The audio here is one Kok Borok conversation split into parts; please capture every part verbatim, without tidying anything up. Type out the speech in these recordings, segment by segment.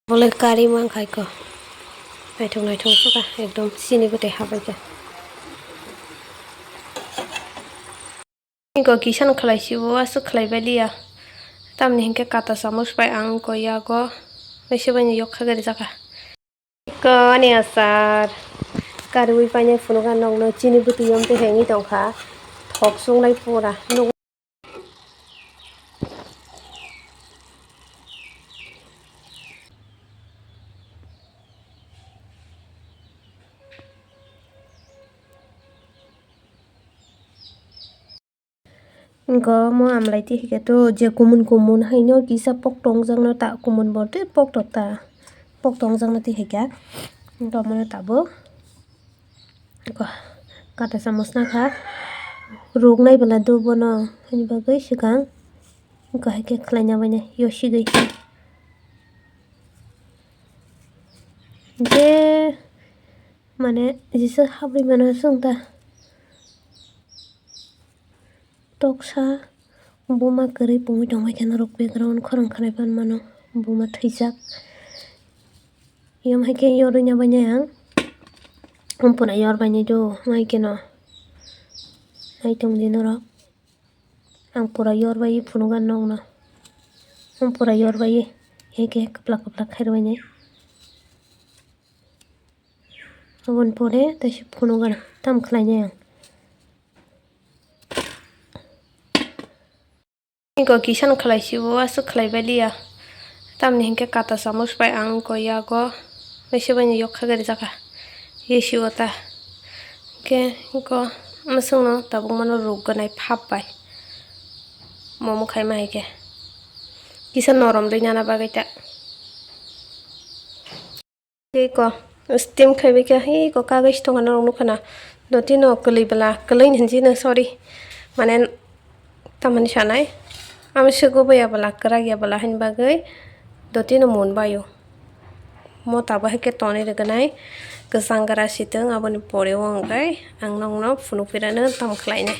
Bolai kari mankha iko. Naithok naithok suka ekdom chini bwtwi habaikha. Iko kisa no khlai sibo aswk khlai baliya. Tamni hinkhe kata chamus bai ang iko yago. Waisa bai ni yok kha gari jakha. Iko ani asar. Kariwi painai phunukha nokno chini bwtwi yom twi hengwi tongkha. Thok chunglai pura. Iko omo amlai twi hwnkhe to je kumun kumun haino kisa pok tongjakno ta kumun bo tei pok tok ta pok tongjakno twi hwnkhe iko omono tabuk iko kata chamus nakha ruknai bwla do bono hwnwi bagwi swkang iko hai khe khlaina bainai yosigwi je mane jesa habwi mano chwng ta. Toksa buma kwrwi pungwi tongbai khe norok background khorang khanai pan mano buma thwijak. Yom hai khe yorwi nabainai ang. Ampuna yor bainai do, hai kheno. Nai tongdi norok. Ang pura yor bai phunukha nokno. Ang pura yor bai hai khe kwplak kwplak khairwi nai. Aboni pore tei se phunukgana tam khlainai ang. Iko kisa no khlai sibo aswk khlai baliya. Tamni hinkhe kata chamus bai ang iko yago. Waisa bai ni yok kha gari jakha. Yesi o ta. Hinkhe iko mwswkno tabuk mano rukgwnai phap bai. Momo khaima hai khe. Kisa norom rwi nana bagwi ta. Tei ko steam khaibai khe hai ko kagwi se tongkha norok nukha na. Dotino kwlwi bwla, kwlwi hinwi no sorry. Mane tamani sanai. Amo se kubui ya bwla, kwrak ya bwla hini bagwi dotino mun baio. Mota bo hai khe tonwi rwgwnai. Kwchang gra sitwng aboni pore o hwnkhe ang nokno phunuk phirano tam khlainai.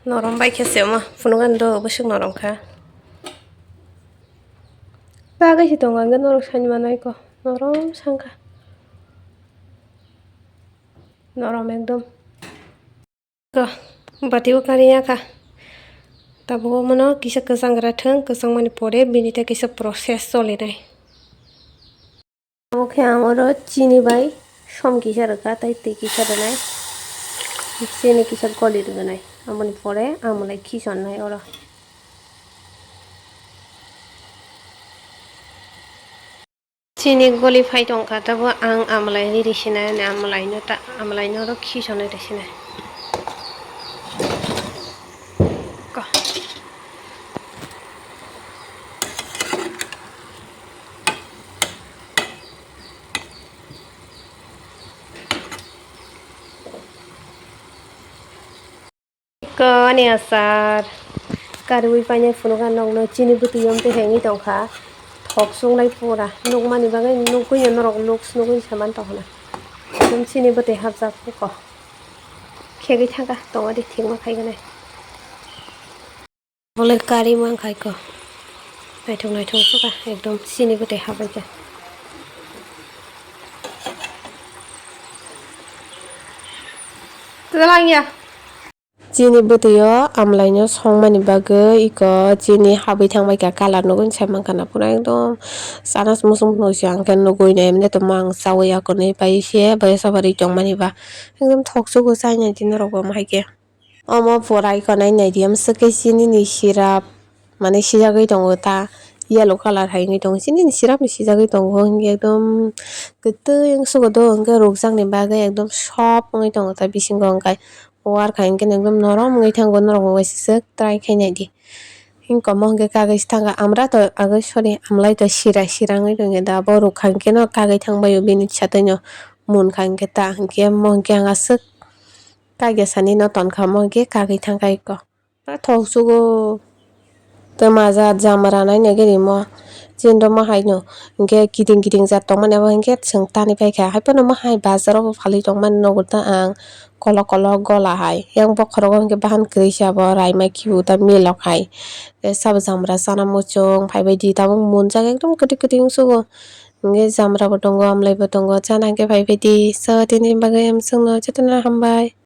Norom bai khe se omo phunukgani do bwswk norom kha. Bagwi se tongo hwnkhe norok saini mano iko norom sangkha. Norom ekdom. Ko bati o kari ya kha. Tabuk omono kisa kwchang gra thwng, kwchangmani pore bini tei kisa process cholinai. Omo khe ang oro chini bai som kisa rwkha tei twi kisa rwnai. Chini kisa goli rwnai. Aboni pore ang belai khisonnai oro. Chini goli phai tongkha, tabo ang amlai riri sinai, ani amlaino ta, amlaino oro khisonwi rwsinai. Ko. Kani asar. Karwi painai phunukha nokno chini bwtwi yom twi hengwi tongkha. Thok chunglai pura. Nukmani bagwi nukgwi norok looks nugwi se man tongkha na. Chini bwtwi hapjak kho. Khegwi thangkha tongmani thikma khaigwnai. Bolai kari mankha iko. Naithok naithok suka ekdom chini bwtwi habaikha. Twlang ya. Chini bwtwi o amlaino songmani bagwi iko chini habwi thangbaikha colour nugwi sai mankha na pura ekdom chana se muchung phunukse ang khe nugwi nai emne tongma ang chaui akonwi pai se bai soba ri tongmani ba ekdom thok chugo chainai di norok bo omo hai khe. Omo pura iko nai naidi, amswk khe chini ni syrup, mane sijagwi tongo ta, yellow colour hai wngwi tongo. Chini ni syrup ni sijagwi tongo, hwnkhe ekdom kwtwi wng sugo do, hwnkhe rukjakni bagwi ekdom soft wngwi tongo ta bisingo, hwnkhe war khai hwnkhe ekdom norom wngwi thango, norok bo waisa swk try khai naidi. Hwnkhe omo hwnkhe kagwi se thangkha, amra to agwi, sorry, amlai to sira sira wngwi tongkhe da, abo rukha hwnkhe no kagwi thangbai o bini satwi no munkha hwnkhe ta, hwnkhe omo hwnkhe ang aswk. Kagya sani no tonkha omo hwnkhe kagwi thangkha iko. Thok chugo. Tei maja jamara nai nai gini mo. Chini rok ma hai no hwnkhe kiting kiting jat tongmani abo hwnkhe chwng tani paikha. Haiphano ma hai bazar o bo phalwi tongmani nugo ta ang kolok kolok gola hai. Yang bokhorogo hwnkhe bahan kwrwi se abo raima kibu ta milok hai. Tei sabo jamra chana muchung phaibaidi tabuk munjak ekdom kwtwi kwtwi wngsugo. Hwnkhe jamra bo tongo, amlai bo tongo, chana hwnkhe phaibaidi. So tini bagwi amsongno jotono hambai.